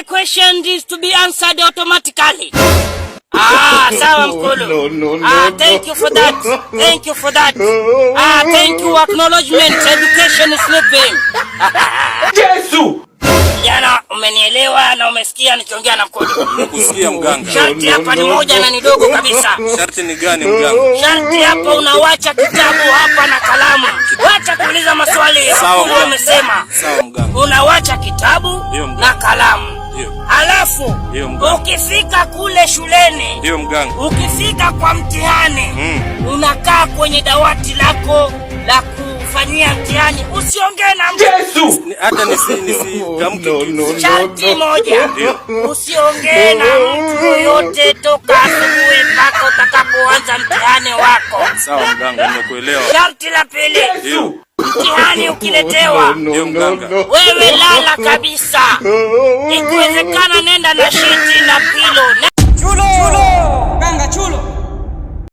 question is to be answered automatically. Ah, sawa, Mkulu. No, Ah, no. thank you for that. Thank you for that. Ah, thank you, acknowledgement. Education is sleeping. Yesu! Jana umenielewa na umesikia nikiongea na Mkulu. Nakusikia, mganga. Sharti hapa ni moja na ni dogo kabisa. Sharti ni gani, mganga? Sharti hapa unawacha kitabu hapa na kalamu. Wacha kuuliza maswali. Sawa, Mkulu mganga. amesema. Sawa, mganga. Unawacha kitabu Ndio, mganga. Na kalamu. Ndio. Alafu Ndio, mganga. Ukifika kule shuleni, Ndio, mganga. Ukifika kwa mtihani, unakaa kwenye dawati lako la kufanyia mtihani, usiongee na mtu. Yesu! Hata nisitamke No, kitu. no, no. Sharti moja, Ndio. Usiongee na mtu yoyote toka asubuhi mpaka utakapoanza mtihani wako. Sawa, mganga, nimekuelewa. Sharti la pili, Ndio. Mtihani ukiletewa, No, Ndio, no, mganga. No. Wewe lala kabisa. Ikiwezekana nenda na shiti na pillow.